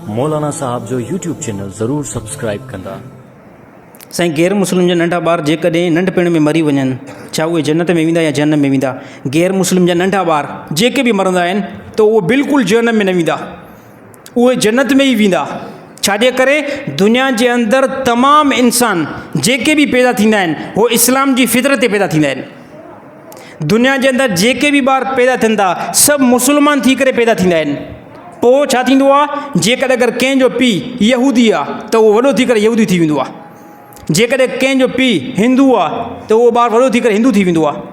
مولانا صاحب جو YouTube channel ضرور سبسڪرائيب ڪندا. سائين غير مسلم جا ننڍا ٻار جيڪڏهن ننڍپڻ ۾ مري وڃن ڇا اهي جنت ۾ ويندا يا جهنم ۾ ويندا؟ غير مسلم جا ننڍا ٻار جيڪي به مرندا آهن ته اهي بلڪل جهنم ۾ نه ويندا اهي جنت ۾ ئي ويندا ڇاجي ڪري دنيا جي اندر تمام انسان جيڪي به پيدا ٿيندا آهن هو اسلام جي فطرت تي پيدا ٿيندا آهن دنيا جي اندر جيڪي به ٻار پيدا ٿين ٿا سڀ مسلمان ٿي ڪري پيدا ٿيندا آهن پوء ڇا ٿيندو آهي جيڪڏهن اگر ڪنهن جو پيء يهودي آهي ته اهو وڏو ٿي ڪري يهودي ٿي ويندو آهي جيڪڏهن ڪنهن جو پيء هندو آهي ته اهو ٻار وڏو ٿي ڪري هندو ٿي ويندو آهي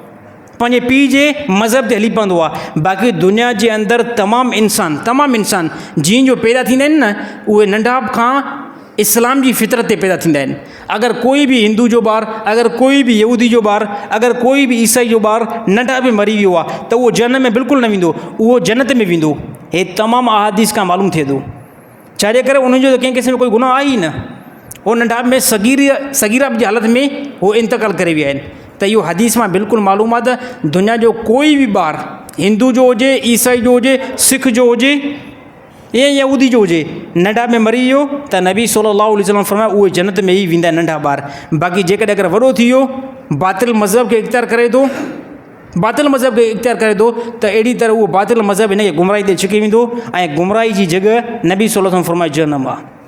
پنهنجي پيء جي مذهب تي هلي پوندو آهي باقي دنيا جي اندر تمام انسان تمام انسان جيئن جو پيدا ٿيندا آهن نه اهي ننڍاپ کان اسلام جي فطرت تي پيدا ٿيندا آهن. اگر ڪوئي به هندو جو ٻار، اگر ڪوئي به يهودي جو ٻار، اگر ڪوئي به عيسائي جو ٻار ننڍا به مري ويو آهي ته اهو جهنم ۾ بلڪل نه ويندو، اهو جنت ۾ ويندو. هي تمام احاديث کان معلوم ٿئي ٿو. ڇا جي ڪري انهن جو ته ڪنهن قسم جو ڪوئي گناهه آهي ئي نه. هو ننڍا ۾ صغير صغيره جي حالت ۾ هو انتقال ڪري ويا آهن ته اهو حديث مان بلڪل معلوم آهي ته دنيا جو ڪوئي به ٻار هندو جو هجي، عيسائي جو هجي، سک جو هجي، ائين يهودي جو هجي ننڍا ۾ مري ويو ته نبي صلي الله عليه وسلم فرمايو اهي جنت ۾ ئي ويندا ننڍا ٻار باقي جيڪڏهن اگر وڏو ٿي ويو باطل مذهب کي اختيار ڪري ٿو باطل مذهب کي اختيار ڪري ٿو ته اهڙي طرح اهو باطل مذهب هن کي گمراهي تي ڇڪي ويندو ۽ گمراهي جي جڳهه نبي صلي الله عليه وسلم فرمايو جهنم آهي.